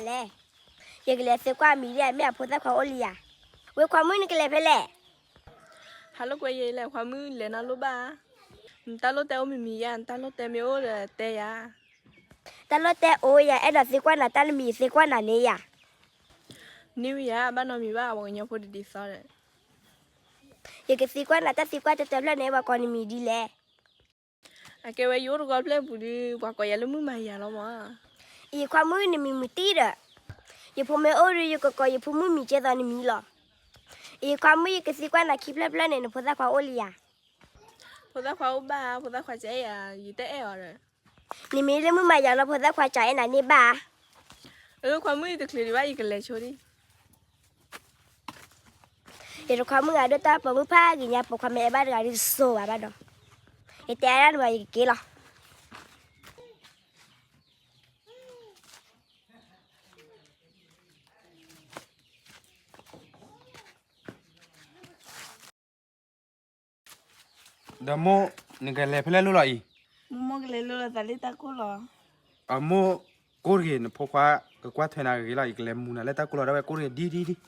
လဲၣ်, ယကလဲၤသံကွၢ်မံၤဒ် မ့ၢ်အဖိသၣ်ခွါအိၣ်လံယၤ. ဝဲခွါမုၣ်နကလဲၤဖဲလဲၣ်. ဟးလိာ်ကွဲယဲလဲၣ် ခွါမုၣ်လဲၤနီၢ်လိၣ်ဘၣ်. နတၢ်လိၣ်တဲအိၣ်မံၤမံၤယၤ, နတၢ်လိၣ်တဲမ့ၢ်အိၣ်ဒီးတဲယၤ. တၢ်လိၣ်တဲအိၣ်ယၤ, အဲၣ်ဒိးသံကွၢ်နၤတၢ်နမံၤ သံကွၢ်နၤန့ၣ်ယၤ. န့ၢ်ဝံၤယၤ ဘၣ်နီတမံၤဘၣ် ပှၤကညီဖိဒ်သိးဒီး. ယကသံကွၢ်နၤတၢ်သံကွၢ်တတၢဖျၢၣ်န့ၣ် ပှၤကိးနမံၤဒ်လဲၣ်. အကဲဝဲယအိၣ်တဂီၤဖျၢၣ်ပူၤဒီး ပှၤကိးယၤလၢမုၢ်မၤယၤလီၤမး. အံၤခွါမုၣ် နမံၤမုာ်တံၢ်ဒီး, ယဖိမ့ၢ်အိၣ်ဒီး ယကကိးယဖိမုၣ်မံၤကဲသိးနမံၤလီၤ. အံၤခွါမုၣ် ယကသံကွၢ်နၤခံဖျၢၣ်ဖျၢၣ်န့ၣ် နဖိသၣ်ခွါအိၣ်လံယၤ. ဖိသၣ်ခွါအိၣ်ဘၣ်, ဖိသၣ်ခွါကအဲၣ်ယၤ, ယတအဲၣ်အီၤဒီး. နမံၤလၢမုၢ်မၤယၤလီၤ ဖိသၣ်ခွါကအဲၣ်နၤန့ၢ်ဘၣ်. အၢ ခွါမုၣ် ယတချုးဒံးဘၣ် ယကလဲၤဆိဒံး. ယတခွါမုၣ်ဂၤဒိၣ်တၢ်ပိာ်မုၣ်ဖးဂ့ၤညါ ပိာ်ခွါမ့ၢ်အဲၣ်ဘၣ်တဂၤဒ်တစိၤဘၣ်ဘၣ်ဒီး, ယတဲဒၣ်နမၤ ယကက့ၤလီၤ. ဒီးမိၢ်, နကလဲၤဖဲလဲၣ်လိၣ်လီၤအံၤ. မိၢ်မိၢ်ကလဲၤလိၣ်လီၤသးလၢတၢ်ကိၢ်လီၤ. အမိၢ်, ကိၢ်တဂ့ၤ နဖိခွါကကွၢ်ထွဲနၤဂ့ၤလီၤ, ယကလဲၤမူနၤလၢတၢ်ကိၢ်လီၤ ဒၣ်ဝဲကိၢ်တဂ့ၤ ဒ်ဒ်ဒ်.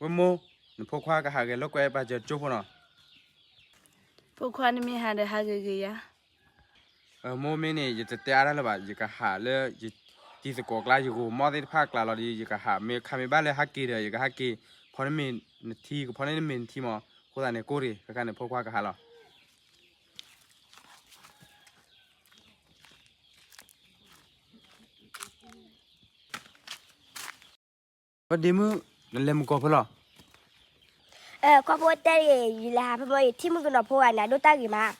ဝဲမိၢ်, နဖိခွါကဟးဂဲၤလိာ်ကွဲပာ်စၢၤကၠိဖိနီၤ. ဖိခွါနမ့ၢ်ဟးဒီးဟးဂ့ၤဂ့ၤယၤ. မိၢ်မ့ၢ်န့ၣ် ယတတဲအါတၢ်လၢၤဘၣ်, ယကဟးလၢယတံၤသကိးကျါ ယဂီၤမီၢ်သ့ၣ်တဖၣ်ကျါလီၤဒီး ယကဟး မ့ၢ်ခါမ့ၢ်ဘၣ်လၢဟးက့ၤဒီး ယကဟးက့ၤ, ဖီန့ၢ်မ့ၢ်နထံ ကဖီန့ၢ်မ့ၢ်နထံမး, အဃိသတးန့ၣ် ကိၢ်တဂ့ၤ, ခဲခါန့ၣ် ဖိခွါကဟးလီၤ. ပဒ့မုၣ်, နလဲၤမုၢ်ကီၢ်ဖဲလဲၣ်. ခီဖျိတဲဂ့ၤ ယလဲၤဟးဖဲမ့ၢ် ယထံၣ်မုၣ်ကနီၤဖိဂၤန့ၣ် အဒိၣ်တၢ်ဂ့ၤမး.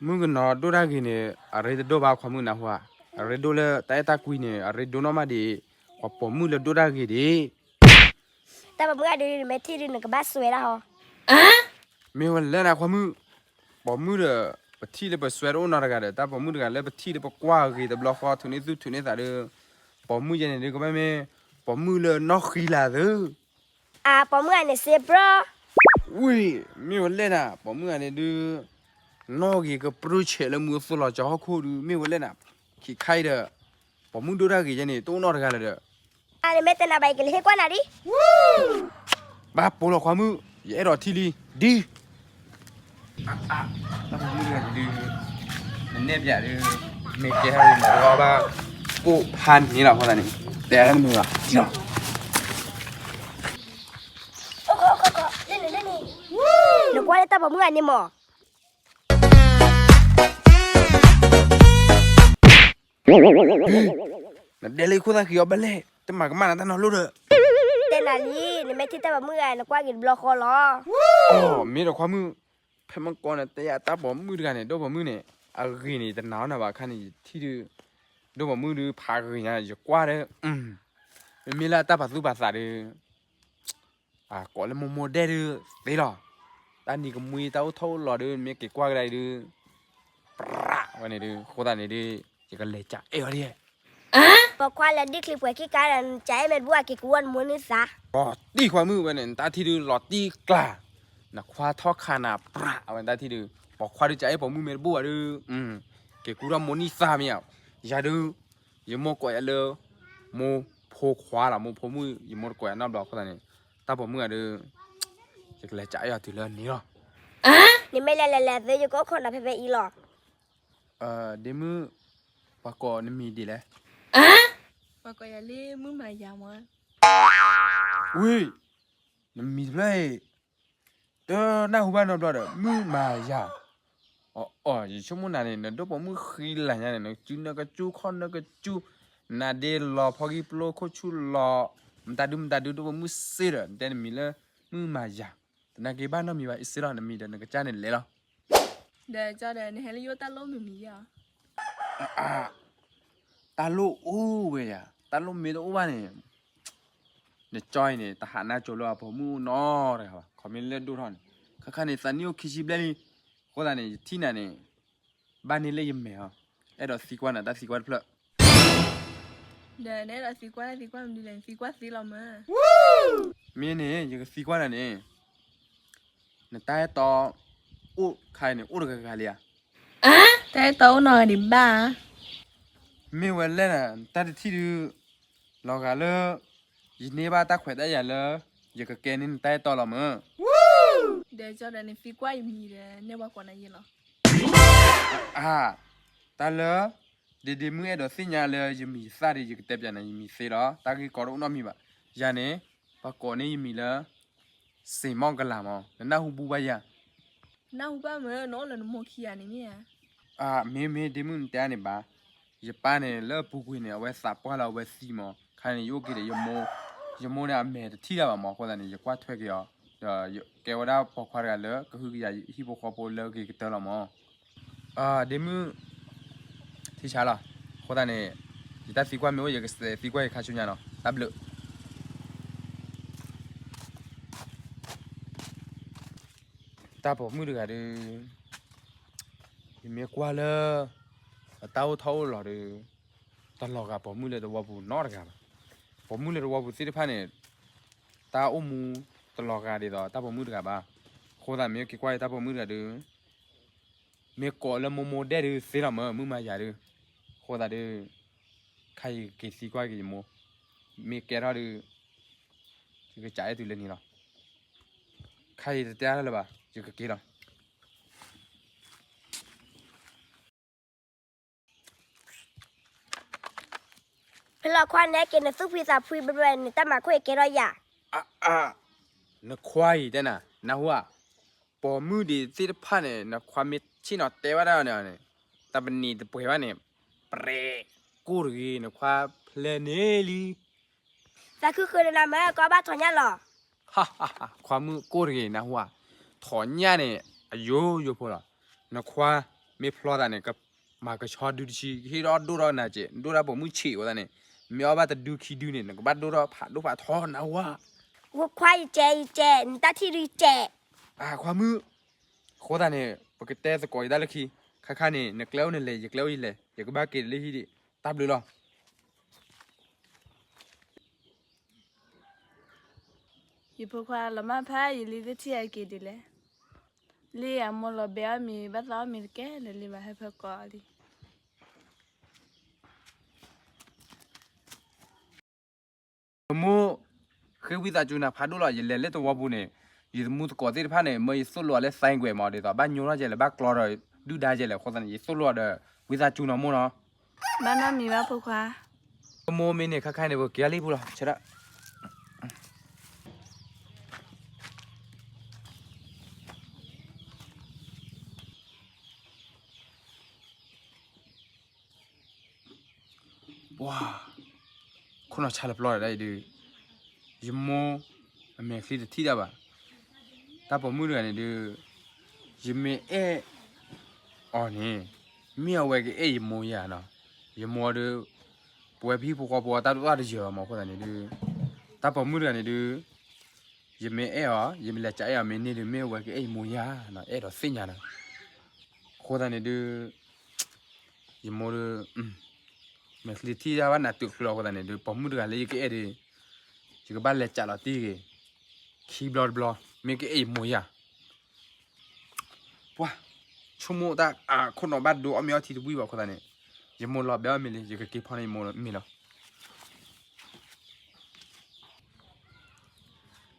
မုၣ်ကနီၤဒိၣ်တၢ်ဂ့ၤန့ၣ် အရ့တဒိၣ်ဘၣ်ခွါမုၣ်နၢ်ဟူဧါ, အရ့ဒိၣ်လၢတၢ်အဲၣ်တၢ်ကွံန့ၣ် အရ့ဒိၣ်နီၢ်မးဒံး, ပှၤပိာ်မုၣ်လၢဒိၣ်တၢ်ဂ့ၤဒံး. တၢ်ပိာ်မုၣ်ဂၤဒုး နမ့ၢ်ထံၣ်ဒုး နကဘၣ်စွဲဒၣ်ဟီ. မ့ၢ်ဝဲလဲၣ်နၤခွါမုၣ်, ပိာ်မုၣ်ဒီး ပထံၣ်လၢပစွဲတအိၣ်နီတဂၤဒီး တၢ်ပိာ်မုၣ်တဂၤလၢပထံၣ်လၢပကွၢ်ဂ့ၤတဘျီဃီ ထုးန့ၢ်သူၣ်ထုးန့ၢ်သးဒီး, ပိာ်မုၣ်ယဲန့ၣ်ဒုး ကဘၣ်မ့ၢ် ပိာ်မုၣ်လၢနီၢ်ဃံလၤသု. အၢ ပိာ်မုၣ်ဂၤန့ၣ်စ့ပြၢ. ဝံၤ မ့ၢ်ဝဲလဲၣ်နၤ ပိာ်မုၣ်ဂၤန့ၣ်ဒုး နီၣ်ဂ့ၤကပြုၢ်ဆဲးလၢမူအသိးလီၤ ကၠီဟီၣ်ခိၣ်ဒုး မ့ၢ်ဝဲလဲၣ်နၤ, ခံခါအံၤဒီး ပိာ်မုၣ်ဒိၣ်တၢ်ဂ့ၤယဲန့ၣ် တအိၣ်နီတဂၤလၢၤဒီး. အၢ နမ့ၢ်တနာ်ဘၣ် ယကလဲၤဟ့ၣ်ကွၢ်နၤဒံး. ဘၣ်ပိာ်လီၤခွါမုၣ်, ယအဲၣ်ဒိးထံၣ်လံ, ဒ် တၢ်ပိာ်မုၣ်တဂၤဒုး နနဲၣ်ပျးဒုး မ့ၢ်ကဲဟဲဝံၤမၤတရီဘၣ် ကိၣ်ဖးန့ၣ်လီၤ အဃိသတးန့ၣ် တဲလၢနမုၢ်လီၤ ထံၣ်လီၤ. နကွၢ်လၢတၢ်ပိာ်မုၣ်ဂၤန့ၣ်မး နဒဲလၢယခိၣ်သၣ်ဃံအီၤဘၣ်လဲၣ်, တမၤကမၣ်နၤတၢ်နီၤလိၣ်ဒီး. တဲနၤလံ, နမ့ၢ်ထံၣ်တၢ်ပိာ်မုၣ်ဂၤ နကွၢ်က့ၤတဘျီဃီလီၤ. အီ မ့ၢ်ဒီးခွါမုၣ်, ဖဲမ့ၢ်ကီန့ၣ် တဲယၤတၢ်ပိာ်မုၣ်တဂၤန့ၣ် ဒိၣ်ပိာ်မုၣ်န့ၣ် အဂ့ၤန့ၣ် တနာ်အီၤနၤဘၣ်ခါန့ၣ် ယထံၣ်ဒုး, ဒိၣ်ပိာ်မုၣ်ဒုးဖးဂ့ၤညါ ယကွၢ်ဒီး, မ့မ့ၢ်လၢအတၢ်ပာ်သူၣ်ပာ်သးဒုး အကိးလၢမိၢ်မိၢ်ဒဲဒုးသ့လီၤ. တၢ်နံၤကမှံတၢ်အိၣ်ထီၣ်အိၣ်လီၤဒုး မ့ၢ်က့ၤကွၢ်ကဒါအံၤဒုး, ပြးဝဲန့ၣ်ဒုး အဃိသတးန့ၣ်ဒုး ယကလဲၤကးအဲၣ်အီၤဒ်. ပိာ်ခွါလၢဒ်ချံပှဲၤခံကါဒီး နကးအဲၣ်မ့ၢ်တဘူၣ် အက့ၤကူဝဲနမိၢ်န့ၢ်သး. လီၤတံၢ်ခွါမုၣ်ဝဲန့ၣ် နတၢ်ထံၣ်ဒုးလီၤတံၢ်ကျါ, နခွါထီၣ်ခးနၤပြးဝဲနတၢ်ထံၣ်ဒုး, ပိာ်ခွါဒုးကးအဲၣ်ပိာ်မုၣ်မ့ၢ်တဘူၣ်ဘၣ်ဒုး, က့ၤကူထီၣ်မိၢ်န့ၢ်သးမ့ၢ်ဧါ. ယၤဒုး ယမိၢ်ကိးယၤလၢ မိၢ်ဖိခွါလီၤ, မိၢ်ဖိမုၣ် ယမိၢ်တကိးယၤနီတဘျီအဃိသတးန့ၣ် တၢ်ပိာ်မုၣ်ဂၤဒုး ယကလဲၤကးအဲၣ်အီၤတုၤလၢန့ၣ်လီၤ. နမ့ၢ်လဲၤလဲၤလဲၤသု ယကအိၣ်ခိးနၤဖဲဖဲအံၤလီၤ. ဒ့မုၣ်, ပှၤကိးနမံၤဒ်လဲၣ်. ပှၤကိးယၤလၢမုၢ်မၤယၤမး. ဝံၤ, နမံၤတဖျၢၣ်အံၤ တနၢ်ဟူဘၣ်နီတဘျီဒီး မုၢ်မၤယၤ. အီၤအီၤ ယဆိကမိၣ်နၤန့ၣ် နဒိၣ်ပိာ်မုၣ်ဃံလၤညါန့ၣ် နစုနၢကစူၣ်ခီၣ်နၢကစူၣ်, နဒ့လီၤဖီဂံၢ်ပျိခိၣ်ဆူၣ်လီၤ, မတၤဒုမတၤဒုဒိၣ်ပိာ်မုၣ်စ့ဒီး နတဲနမံၤလၢ မုၢ်မၤယၤ, တနာ်က့ၤဘၣ်နီတမံၤဘၣ် အ့ၣ်စ့လီၤ နမံၤဒီးနကစၢ်န့ၣ်လဲၤလီၤ. ဒီးကၠီဒီး နဟဲလၢယအိၣ်တၢ်လိၣ်မံၤမံၤယၤ. တၢ်လိၣ်အိၣ်ဝဲယၤ, တၢ်လိၣ်မ့ၢ်တအိၣ်ဘၣ်န့ၣ် နကၠီအံၤန့ၣ် တဟးနါကၠိလၢအပိာ်မုၣ်အိၣ်နီတဂၤဘၣ်, ခီမ့ၢ်လၢဒိၣ်ထီၣ်န့ၣ်, ခါခါန့ၣ် သးနံၣ်အိၣ်ခံဆံဘျဲၣ်လံ, အဃိသတးန့ၣ် ယထံၣ်နၤန့ၣ် ဘၣ်န့ၢ်လၢယမဲာ်ဟီ, အဲၣ်ဒိးသံကွၢ်နၤတၢ်သံကွၢ်တဖျၢၣ်. ဒီးနအဲၣ်ဒိးသံကွၢ်သံကွၢ်မနုၤလဲၣ်, နသံကွၢ်သ့လီၤမၢ်. မ့ၢ်န့ၣ် ယကသံကွၢ်နၤန့ၣ်, နတၢ်အဲၣ်တီ အိၣ်ခါအံၤန့ၣ် အိၣ်တဂၤဂၤလံဧါ. တၢ်အဲၣ်တီအိၣ်နီၢ်ဂၤဒံးဘၣ်ဧါ. မ့ၢ်ဝဲလဲၣ်နၤ နတၢ်တထံၣ်ဒုး လီၤဂာ်လၢ ယန့ၢ်ဘၣ်တၢ်ခွဲးတၢ်ယာ်လၢ ယကကဲန့ၢ်နတၢ်အဲၣ်တီလီၤမၢ်. ဒီးကၠီဒီးနသံကွၢ်ယမံၤဒီး နဲၣ်ပှၤကိးနၤယဲလီၤ. အါ, တၢ်လၢ ဒ့ဒ့မုၣ်အဲၣ်ဒိးသ့ၣ်ညါလၢယမံၤယသၣ်ဒီး ယကတဲပျးနၤယမံၤသ့လီၤ. တၢ်ဂ့ၢ်ကီတအိၣ်နီတမံၤဘၣ်. ယၤန့ၣ် ပှၤကိးန့ၢ်ယမံၤလၢ စ့ၣ်မီၢ်ကလၤမၢ်. နနၢ်ဟူဘူဘၣ်ယၤ. နၢ်ဟူဘၣ်မၢ်, နအိၣ်လၢနမိၢ်ခံဂၤန့ၣ်မ့ၢ်ဧါ. အါ, မ့ၢ်မ့ၢ်ဒ့မုၣ်နတဲန့ၣ်ဘၣ်. ယပၢ်န့ၣ်လၢအပူၤကွံာ်န့ၣ် အဝဲသးပှၢ်လၢအဝဲသံမၢ်. ခါန့ၣ် ယအိၣ်က့ၤဒီးယမိၢ်, ယမိၢ်န့ၣ်အမဲာ်တထံၣ်တၢ်ဘၣ်မၢ်. အဃိသတးန့ၣ် ယကွၢ်ထွဲက့ၤအီၤ, ဒီးကဲဝဲဒၣ်ပိာ်ခွါတဂၤလၢ ကဟုကယာ်ဟံၣ်ဖိဃီဖိလၢအဂ့ၤကတၢၢ်လီၤမၢ်. ဒ့မုၣ် ထံဆါလီၤ. အဃိသတးန့ၣ် ယတၢ်သံကွၢ်မ့ၢ်အိၣ် ယကသံကွၢ်က့ၤခါဆူညါနီၤ. တၢ်ဘျုး. တၢ်ပိာ်မုၣ်တဂၤဒီး ယမ့ၢ်ကွၢ်လၢ အတၢ်အိၣ်ထီၣ်အိၣ်လီၤဒီး တလီၤဂာ်ပိာ်မုၣ်လၢတဝီပူၤနီတဂၤဘၣ်. ပိာ်မုၣ်လၢတဝီပူၤသ့ၣ်တဖၣ်န့ၣ် တၢ်အိၣ်မူတလီၤဂာ်ဒ်သိးတၢ်ပိာ်မုၣ်တဂၤဘၣ်. အဃိသတးမ့ၢ်က့ၤကွၢ်ယတၢ်ပိာ်မုၣ်တဂၤဒီး မ့ၢ်ကိးလၢမိၢ်မိၢ်ဒဲၣ်ဒုးသ့လီၤမၢ် မုၣ်မၤယၤဒုး. အဃိသတးဒီး ခါအံၤကက့ၤသံကွၢ်က့ၤယမိၢ်, မ့ၢ်ကဲထီၣ်ဒီး ယကစးအဲၣ်တုၤလၢန့ၣ်လီၤ. ခါအံၤတတဲအါထီၣ်လၢၤဘၣ်, ယကက့ၤလီၤ. ဖဲလီၤခွါနဲက့ၤနသူၣ်ဖှံသးဖှံဘျဲၣ်ဘျဲၣ် နတၢ်မၤခိၣ်အံၤကဲထီၣ်ယၤ. အါအါ, နခွါအံၤတဲနၤ နၢ်ဟူဧါ, ပိာ်မုၣ်ဒံးသ့ၣ်တဖၣ်န့ၣ် နခွါမ့ၢ်ဆ့ၣ်နီၤတဲဘၣ်တၢ်န့ၣ်, တၢ်ပနံာ်တပှဲၤဘၣ်န့ၣ်, ပြဲး, ကိၢ်တဂ့ၤ နခွါဖျဲးန့ၢ်လံ. သးခုဃုာ်နၤမၢ် ကီဘၣ်ထီၣ်ညၣ်လီၤ. ခွါမုၣ်ကိၢ်တဂ့ၤ နၢ်ဟူဧါ, ထီၣ်ညၣ်န့ၣ် အယိယိဖိလီၤ. နခွါမ့ၢ်ဖျီသးန့ၣ် ကမၤကဆှီဒုတဆံ ကဟ့ၣ်ထီၣ်ဒိၣ်ထီၣ်နၤစဲး ဒိၣ်တၢ်ပိာ်မုၣ်ဆံးအဃိသတးန့ၣ်, မ့ၢ်အီၣ်ဘၣ်တဒုခံဒုန့ၣ် နကဘၣ်ဒိၣ်ထီၣ်ဖးဒိၣ်ဖးထီ နၢ်ဟူဧါ. ခွါယကဲ ယကဲ နတၢ်ထံၣ်ဒုယကဲ. ခွါမုၣ်, အဃိသတးန့ၣ် ပကတဲသကိးယတၢ်လၢခံ, ခါခါန့ၣ် နကျဲအိၣ်နလဲၤ ယကျဲအိၣ်ယလဲၤ ယကဘၣ်က့ၤလၢဟံၣ်ဒံး, တၢ်ဘျုးလီၤ. ယဖိခွါလီၤမၢ်ဖးယလံတထံၣ်အက့ၤဒ်လဲၣ်, လံအမိၢ်လီၤဘဲအီၣ်မ့ၤဘၣ်သးအီၣ်မ့ၤတကဲလၢၤလံဘၣ် ဟဲဖဲကိးလံ. မိၢ်, ဃ့ဝံသးစူၤနၤဖးဒိၣ်လီၤ ယလဲၤလၢတဝီပူၤန့ၣ်, ယသမူသကိးသ့ၣ်တဖၣ်န့ၣ် မၢယသိၣ်လိအီၤလၢသဲကွဲးမး ဒ်သိးဘၣ်ညိထီၣ်ကဲလဲၣ် ဘၣ်ကျီဒီးဒုၣ်ဒါကဲလဲၣ် အဃိသတးန့ၣ် ယသိၣ်လိအီၤဒီး ဝံသးစူၤနီၤမိၢ်နီၤ. ဘၣ်နီတမံၤဘၣ်ဖိခွါ. မိၢ်မ့ၢ်န့ၣ် ခါခါန့ၣ် ပက့ၤလၢဟံၣ်ပူၤလီၤ ဆၢဒၣ်. ပှၤ, ခိၣ်နီၢ်ဆါလၢပျီဒၣ်အံၤဒုး, ယမိၢ်အမဲာ်ချံတထံၣ်ဒၣ်ဘၣ်. တၢ်ပိာ်မုၣ်တဂၤန့ၣ်ဒုး, ယမ့ၢ်အဲၣ်အီၤန့ၣ်, မ့ၢ်အဝဲကအဲၣ်ယမိၢ်ယၤနီၤ. ယမိၢ်ဒုး, ပဝဲပဟံၣ်ဖိဃီဖိတၢ်ဒိၣ်တၢ်တယၢၤဘၣ်မး အဃိသတးန့ၣ်ဒုး, တၢ်ပိာ်မုၣ်တဂၤန့ၣ်ဒုး, ယမ့ၢ်အဲၣ်အီၤ, ယမ့ၢ်လဲၤကအဲၣ်အီၤမ့ၢ်န့ၢ်ဒုး မ့ၢ်အဝဲကအဲၣ်ယမိၢ်ယၤနီၤ အဲၣ်ဒိးသ့ၣ်ညါနီၤ. အဃိသတးန့ၣ်ဒုး, ယမိၢ်ဒုး, မဲာ်ချံတထံၣ်ဒၣ်ဘၣ်နးတုၤချုးလီၤအဃိသတးန့ၣ်ဒုး ပိာ်မုၣ်တဂၤလၢယကအဲၣ်ဒုး, ယကဘၣ်လဲၤကးလီၤတံၢ်ဂ့ၤ, ခံဘျီတဘျီ, မ့ၢ်ကအဲၣ်ယမိၢ်ယၤ. ပှၤ, ဆိကမိၣ်တၢ်အခိၣ်နီၤဘၣ်ဒိအီၣ်မ့ၤအီထံတဝံၣ်ဘၣ်အဃိသတးန့ၣ်, ယမိၢ်လီၤဘဲအီၣ်မ့ၤလံ ယကက့ၤဖီန့ၢ်ယမိၢ်မ့ၤလီၤ.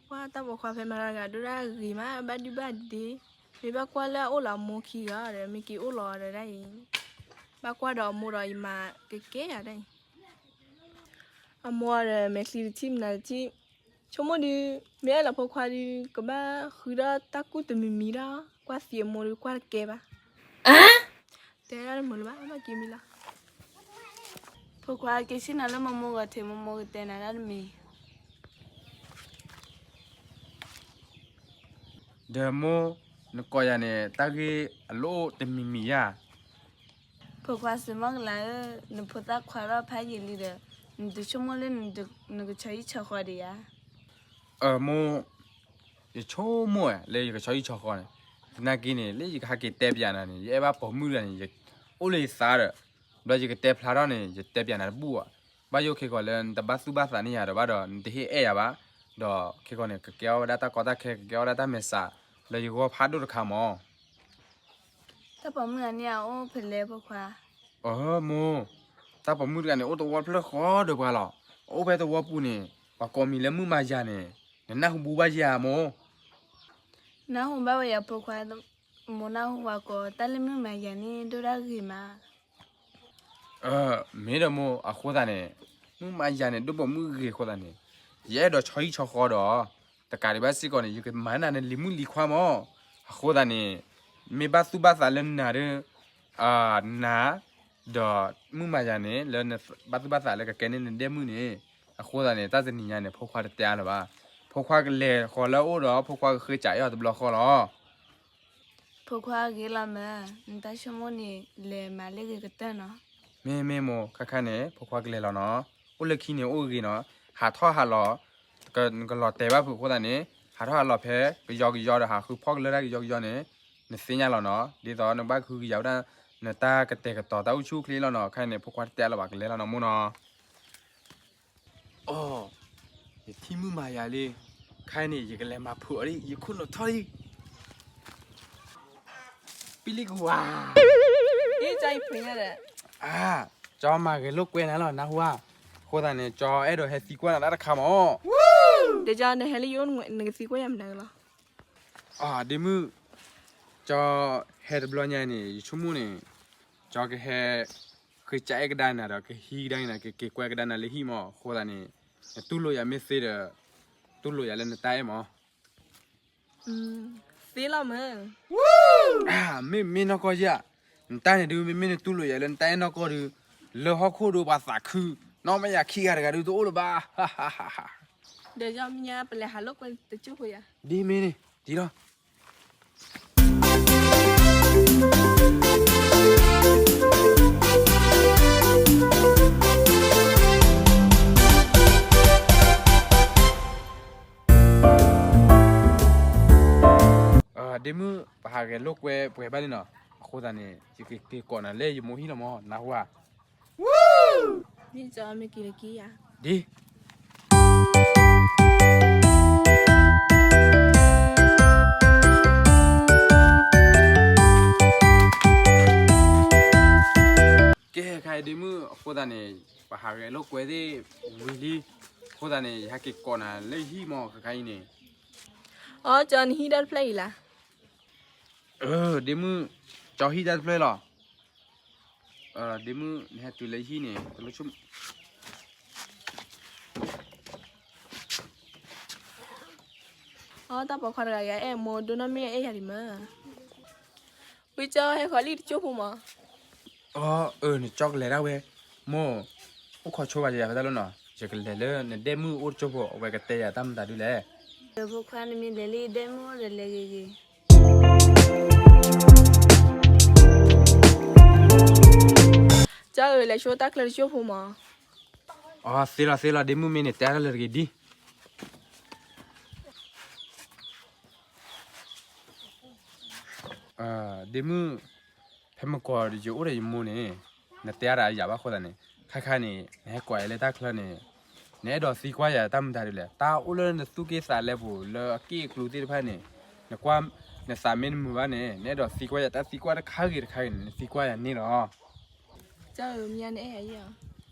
ပှၤတၢ်ပိာ်ခွါဖဲမၤတၢ်တဂၤဒိၣ်ဒၣ်ဂ့ၤမး ဘၣ်ဒုဘၣ်ဒ့, မ့ၢ်ဘၣ်ကွၢ်လၢအအိၣ်လီၤအမိၢ်ခံဂၤဒီး မ့ၢ်က့ၤအိၣ်လီၤဒီးဒၣ်အံၤ, ဘၣ်ကွၢ်ဒီးအမိၢ်ဒီးယမၤကကဲယၤဒၣ်အံၤ, အမိၢ်ဒီးမဲာ်ချံတထံၣ်မနုၤတထံၣ်, ဆိကမိၣ်ဒုး, မ့ၢ်အဲၣ်လီၤဖိခွါဒုး ကဘၣ်ဃုဒီးတၢ်ကူၣ်တမံၤမံၤဒီး ကွၢ်သံအမိၢ်ဒုးကွၢ်တကဲဘၣ်. တဲဒၣ်တမုာ်လၢၤဘၣ် ဘၣ်က့ၤမံလီၤ. ဖိခွါက့ၤဆ့ၣ်နီၤလၢမိၢ်မိၢ်ဂီၢ်ထဲ မိၢ်မိၢ်ကတဲနၤဒၣ်တမံၤ. ဒီးမိၢ်, နကိးယၤန့ၣ် တၢ်ဂ့ၢ်အလိၣ်တမံၤမံၤဧါ. ဖိခွါစ့ၢ်မီၢ်ကလၤဧၢ, နဖိသၣ်ခွါထီၣ်ဖးယံာ်လံဒီး, နတဆိကမိၣ်လၢနကဆီဟံၣ်ဆီဃီဒံးဧါ. မိၢ်, ယဆိကမိၣ်လၢယကဆီဟံၣ်ဆီဃီန့ၣ်, သနာ်က့န့ၣ် လၢယကဟဲက့ၤတဲပျးနၤန့ၣ် ယအဲၣ်ဘၣ်ပိာ်မုၣ်တဂၤန့ၣ် အိၣ်လၢယသးဒီး, ဘျီယကတဲဖျါထီၣ်န့ၣ် ယတဲပျးနၤတဘူၣ်ဘၣ်. ဘၣ်ယိၣ်ခဲကီးလၢနတဘၣ်သူၣ်ဘၣ်သးန့ၢ်ယၤဒီးဘၣ်ဒီး နတဟ့ၣ်အဲၣ်ယၤဘၣ်, ဒီးခဲကီးန့ၣ် ကကဲအီၣ်ဝဲဒၣ်တၢ်ကီတၢ်ခဲ ကကဲအီၣ်ဝဲဒၣ်တၢ်မဲာ်ဆှး လၢယဂီၢ်ဖးဒိၣ်တခါမး. တၢ်ပိာ်မုၣ်အန့ၣ်အအိၣ်ဖဲလဲၣ်ဖိခွါ. အၢ မိၢ်, တၢ်ပိာ်မုၣ်တဂၤန့ၣ် အိၣ်သဝီဖျၢၣ်ဃီဒီးပှၤလီၤ. အအိၣ်ဖဲသဝီပူၤန့ၣ် ပှၤကိးမံၤလၢမုၢ်မၤယၤန့ၣ်, နနၢ်ဟူဘူးဘၣ်ယၤမိၢ်. နၢ်ဟူဘၣ်ဝဲယၤဖိခွါ, မိၢ်နၢ်ဟူဝဲကိး တၢ်လၢမုၢ်မၤယၤန့ၣ် ဒိၣ်ဒၣ်ဂ့ၤမး. မ့ၢ်ဒီးမိၢ် အဃိသတးန့ၣ်, မုၢ်မၤယၤန့ၣ် ဒိၣ်ပိာ်မုၣ်ဂ့ၤအဃိသတးန့ၣ်, ယအဲၣ်ဒိးဆီဟံၣ်ဆီဃီဒီး, တကးဒံးဘၣ်စ့ၢ်ကီးန့ၣ် ယကမၤနၤန့ၣ်လံၤမုၣ်လံၤခွါမး. အဃိသတးန့ၣ်, မ့ၢ်ဘၣ်သူၣ်ဘၣ်သးလၢနၤဒီး, နၤ, ဒီးမုၢ်မၤယၤန့ၣ် လၢနဘၣ်သူၣ်ဘၣ်သးလၢကကဲန့ၢ်နဒဲမုၣ်န့ၣ်, အဃိသတးန့ၣ် တၢ်တနံၤညါန့ၣ် ဖိခွါတတဲအါလၢၤဘၣ်. ဖိခွါကလဲၤဃီၤလၢအအိၣ်ဒီး ဖိခွါကဃ့ကးအီၣ်တဘျီဃီလီၤ. ဖိခွါဂ့ၤလီၤမး, နတၢ်ဆိကမိၣ်န့ၣ် လဲၤမၤလၢဂ့ၤကတၢၢ်နီၤ. မ့ၢ်မ့ၢ်မိၢ်, ခဲခါန့ၣ် ဖိခွါကလဲၤလီၤနီၤ. အိၣ်လၢခံန့ၣ်အိၣ်ဂ့ၤနီၤ, ဟးထီၣ်ဟးလီၤ, နကလီၤတဲာ်ဘၣ်ဖုးအဃိသတးန့ၣ်, ဟးထီၣ်ဟးလီၤဖဲကယီကယီဒီး ဟးဃုဖီၣ်ကလၢတၢ်ကယီကယီန့ၣ်, နသ့ၣ်ညါလီၤနီၤ. ဒ်သိးနဘၣ်ကဟုကယာ်ဝဲဒၣ် နတၢ်ကတဲာ်ကတီၤတၢ်အိၣ်ဆူၣ်အိၣ်ချ့လီၤနီၤ. ခဲအံၤန့ၣ် ဖိခွါတတဲအါလၢၤဘၣ်, ကလဲၤလီၤနီၤမိၢ်နီၤ. အိ, ယထံၣ်မုၢ်မၤယၤလံ, ခဲအံၤန့ၣ် ယကလဲၤမၤဖုးအီၤလံ, ယခိၣ်နူာ်ထီၣ်လံ. ပံလံကဝၤ, အ့, ကၠီမၤဂဲၤလိာ်ကွဲနၤလီၤ နၢ်ဟူဧါ. အဃိသတးန့ၣ် ကၠီအဲၣ်ဒိးဟဲသံကွၢ်နၤတၢ်တခါမး. ဒီးကၠီ နဟဲလၢယအိၣ် နကသံကွၢ်ယၤမနုၤလီၤ. အၢ ဒ့မုၣ်, ကၠီဟဲတဘျီညါန့ၣ် ယဆိကမိၣ်န့ၣ်, ကၠီကဟဲ ဃ့ကအဲၣ်ကဒါနၤဒီး ကဟံးကဒါနၤ ကက့ၤကွဲကဒါနၤလၢဟံၣ်မး. အဃိသတးန့ၣ် နတူၢ်လိာ်ယၤမ့ၢ်သ့ဒီး တူၢ်လိာ်ယၤလၢနတၢ်အဲၣ်မး. သ့လီၤမး. မ့မ့ၢ်နီၢ်ကီၢ်ယဲၢ်, နတၢ်န့ၣ်ဒုး မ့မ့ၢ်နတူၢ်လိာ်ယၤလၢနတၢ်အဲၣ်နီၢ်ကီၢ်ဒုး, လၢဟီၣ်ခိၣ်ဒုးပှၤသးခု, နီၢ်မ့ၢ်ယၤခံဂၤတဂၤဒုးတအိၣ်လၢၤဘၣ်. ဒီးယမ့ၢ်ညါပလဲၤဟးလိာ်ကွဲတကၠိၢ်ဖိယၤ. ဒ်မ့ၢ်န့ၣ်, ဒ်လီၤ. ဒ့မုၣ်, ပဟးဂဲၤလိာ်ကွဲပှဲၤဘၣ်လံနီၤ. အဃိသတးန့ၣ် ယကက့ၤကိးနၤလၢယမိၢ်ဟံၣ်လီၤမး, နၢ်ဟူဧါ. ဒ်, ကဲ ခဲအံၤဒ့မုၣ်, အဃိသတးန့ၣ် ပဟးဂဲၤလိာ်ကွဲသ့ၣ်ဝံၤလံ. အဃိသတးန့ၣ် ယဟဲက့ၤကိးနၤလၢယဟံၣ်မး ခဲခါအံၤန့ၣ်. အီ ကၠီ နဟံၣ်တၢ်တဖျၢၣ်အံၤလၢ. ဒ့မုၣ်, ကၠီဟံၣ်တၢ်တဖျၢၣ်လီၤ. ဒ့မုၣ် နဟဲတုၤလၢယဟံၣ်န့ၣ် တလိၣ်ဆိကမိၣ်. အီ တၢ်ပိာ်ခွါတဂၤ ယအဲၣ်မိၢ်ဒိၣ်နီၢ်မ့ၢ်အဲၣ်ယၤဒံးမး. ဝံကၠီ ဟဲဃီၤလံတကၠိၢ်ဖိမး. အီ, နကၠီကလဲၤဒၣ်ဝဲ, မိၢ်, အိၣ်ခိးဆိဘၣ်ယၤဖဲတၢ်လီၤနီၤ. ယကလဲၤလၢနဒဲမုၣ်အိၣ်တကၠိၢ်ဖိ အဝဲကတဲယၤတၢ်မတၤဒုလဲၣ်. ဒီးဖိခွါ နမ့ၢ်လဲၤလၢယဒဲမုၣ်အိၣ်ဒီးလဲၤဂ့ၤဂ့ၤ. ကၠီဧၢ, လဲၤဆိတၢ်ချၢတကၠိၢ်ဖိမး. အီ သ့လီၤသ့လီၤ, ဒ့မုၣ်မ့ၢ်န့ၣ် တဲတၢ်လၢတဂ့ၤဒ်. ဒ့မုၣ်, ဖဲမုၢ်ဂီၤယအိၣ်ဒီးယမိၢ်န့ၣ်, နတဲတၢ်ယၤဘၣ်အဃိသတးန့ၣ်, ခဲခါန့ၣ် နဟဲကိးယၤလၢတၢ်ချၢန့ၣ်, နအဲၣ်ဒိးသံကွၢ်ယၤတၢ်မတၤဒုလဲၣ်. တၢ်အိၣ်လၢနသူၣ်က့သးလဲပူၤ လၢအက့ၢ်အကျိၤသ့ၣ်တဖၣ်န့ၣ်, နကွၢ်, နသးမ့ၢ်တမုာ်ဘၣ်န့ၣ်, နအဲၣ်ဒိးသံကွၢ်ယၤတၢ်သံကွၢ်တခါဂ့ၤတခါဂ့ၤန့ၣ် နသံကွၢ်ယၤန့ၣ်လီၤ.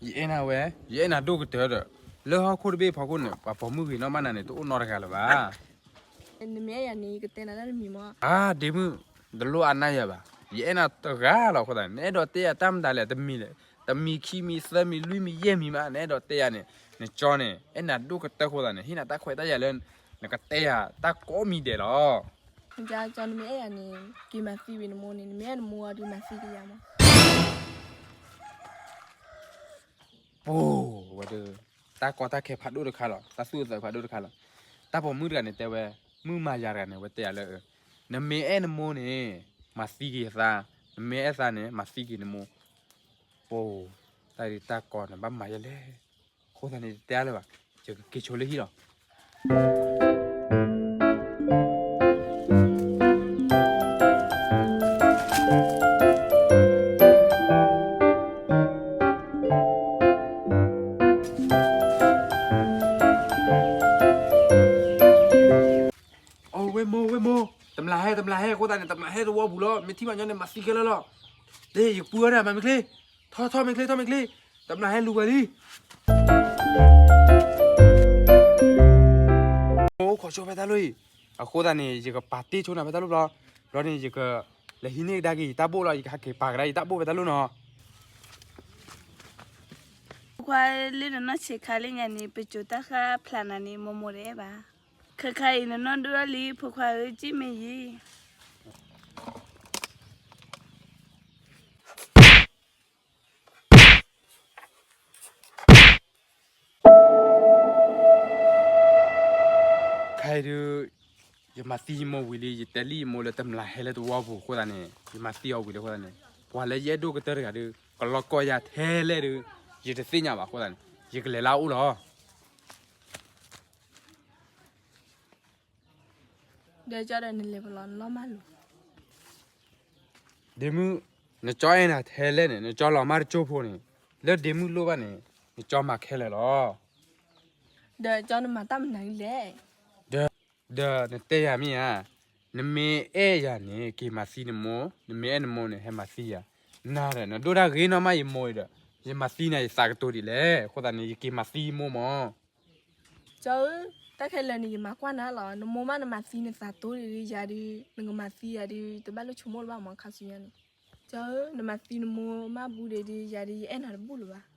ယအဲၣ်နၤဝဲ, ယအဲၣ်နၤဒိၣ်ကတၢၢ်ဒီး, လၢဟီၣ်ခိၣ်တဘ့ၣ်ဖီခိၣ်န့ၣ် ပှၤပိာ်မုၣ်ဂ့ၤနီၢ်မးနၤန့ၣ် တအိၣ်နီတဂၤလၢၤဘၣ်. နမ့ၢ်အဲၣ်ယၤန့ၣ် ယကတဲနၤတၢ်တမံၤမး. အါ, ဒ့မုၣ်, တလိၣ်အါနၢ်ယၤဘၣ်. ယအဲၣ်နၤတဂၤလီၤအဃိသတးန့ၣ် နအဲၣ်ဒိးတဲယၤတၢ်မတၤလဲၣ်, တမံၤလဲၣ်, တမံၤခံမံၤသၢမံၤလွံၢ်မံၤယဲၢ်မံၤမး နအဲၣ်ဒိးတဲယၤန့ၣ်, နကၠီန့ၣ် အဲၣ်နၤဒိၣ်ကတၢၢ်အဃိသတးန့ၣ် ဟ့ၣ်နၤတၢ်ခွဲးတၢ်ယာ်လၢ နကတဲယၤတၢ်ကိးမံၤဒဲးလီၤ. ကၠီ နမ့ၢ်အဲၣ်ယၤန့ၣ် က့ၤမၤသံဝံၤနမိၢ်န့ၣ်, နမ့ၢ်အဲၣ်နမိၢ်အီၤဒုးမၤသံက့ၤယၤမး. ပှၤဝဲဒၣ်, တၢ်ကီတၢ်ခဲဖးဒိၣ်တခါလီၤ, တၢ်သူၣ်အသးဖးဒိၣ်တခါလီၤ. တၢ်ပိာ်မုၣ်တဂၤန့ၣ်တဲဝဲ, မုၢ်မၤယၤတဂၤန့ၣ် အဝဲတဲယၤလၢ, နမ့ၢ်အဲၣ်နမိၢ်န့ၣ် မၤသံက့ၤယသး, နမ့ၢ်အဲၣ်သးန့ၣ် မၤသံက့ၤနမိၢ်. ပှၤ, တၢ်ဒုးတၢ်ကီန့ၣ် ဘၣ်မၤယဲလဲၣ်. အဃိသတးန့ၣ် တတဲအါလၢၤဘၣ်, ယကက့ၤဆိလၢဟံၣ်လီၤ. အ ဝဲမိၢ် ဝဲမိၢ်, တမျၢ်ဟဲ တမျၢ်ဟဲ အဃိသတးန့ၣ် တမျၢ်ဟဲတဝီပူၤလီၤ. မ့ၢ်ထံၣ်ဘၣ်ညီန့ၣ် မၤသံခဲလၢာ်လီၤ. ဒ်ယကပူၤဝဲဒၣ် မၤမ့ၢ်ချ့, ထီၣ်ထီၣ်မ့ၢ်ချ့ ထီၣ်မ့ၢ်ချ့, တမျၢ်ဟဲလူၤပှၤလံ. အိၣ်ခိးဆိဖဲတၢ်လိၣ်အံၤ, အဃိသတးန့ၣ် ယကပာ်တ့ၢ်ဆိနၤဖဲတၢ်လိၣ်ဘျီ, ဘျီန့ၣ် ယကလဲၤဟံးန့ၢ်ကဒါက့ၤယတၢ်ဘိၣ်လီၤ. ယကဟးက့ၤပာ်ကဒါယတၢ်ဘိၣ်ဖဲတၢ်လိၣ်နီၤ. ဖိခွါလၢနနီၢ်ဆံးခါလၢညါန့ၣ် ပစိၤတၢ်ဃၢ်ဖျါနၤန့ၣ် မိၢ်မိၢ်တအဲၣ်ဘၣ်. ခဲခါအံၤ နနီၢ်ဒိၣ်ထီၣ်လံ ဖိခွါဧၢ က့ၣ်မ့ၢ်ယံၤ. ခဲအံၤဒုး ယမၤသံယမိၢ်ဝံၤလံ. ယတဲလံယမိၢ်လၢ တမျၢ်ဟဲလၢတဝီပူၤအဃိသတးန့ၣ် ယမၤသံအီၤဝံၤလံအဃိသတးန့ၣ် ပှၤလၢယအဲၣ်ဒိၣ်ကတၢၢ်တဂၤဒုး ကလီကီၢ်ယၤထဲလဲၣ်ဒုး ယတသ့ၣ်ညါဘၣ်အဃိသတးန့ၣ် ယကလဲၤလၢအအိၣ်လီၤ. ဒီးကၠီဒီးနလဲၤပလီၢ်နလီၢ်မၢ်လိၤ. ဒ့မုၣ်, နကၠီအဲၣ်နၤထဲလဲၣ်န့ၣ် နကၠီလီၤမၢ်တကၠိၢ်ဖိန့ၣ်, လၢဒ့မုၣ်လိၣ်ဘၣ်န့ၣ် နကၠီမၤခဲလၢာ်လီၤ. ဒီးကၠီနမၤတၢ်မနုၤလဲၣ်. ဒီး, ဒီးနတဲယၤမ့ၢ်ဧါ, နမ့ၢ်အဲၣ်ယၤန့ၣ် က့ၤမၤသံနမိၢ်, နမ့ၢ်အဲၣ်နမိၢ်န့ၣ် ဟဲမၤသံယၤ. နၤဒီး နဒိၣ်တၢ်ဂ့ၤနီၢ်မးယမိၢ်ဒီး, ယမၤသံနၤယသးကတိၤဒ်လဲၣ်. အဃိသတးန့ၣ် ယက့ၤမၤသံယမိၢ်မၢ်. ကၠီဧၢ, တၢ်ခဲလၢာ်န့ၣ် ယမၤကွၢ်နၤလီၤ. နမိၢ်မးနမၤသံနသးတိၤဒံးဒုး ယၤဒုး နကမၤသံယၤဒုး တဘၣ်လိၣ်ဆိကမိၣ်လၢၤဘၣ်မၢ် ခါဆူညါန့ၣ်. ကၠီဧၢ, နမၤသံနမိၢ်မၢ်ဘူးဒံးဒုး ယၤဒုး ယအဲၣ်နၤတဘူၣ်လၢၤဘၣ်.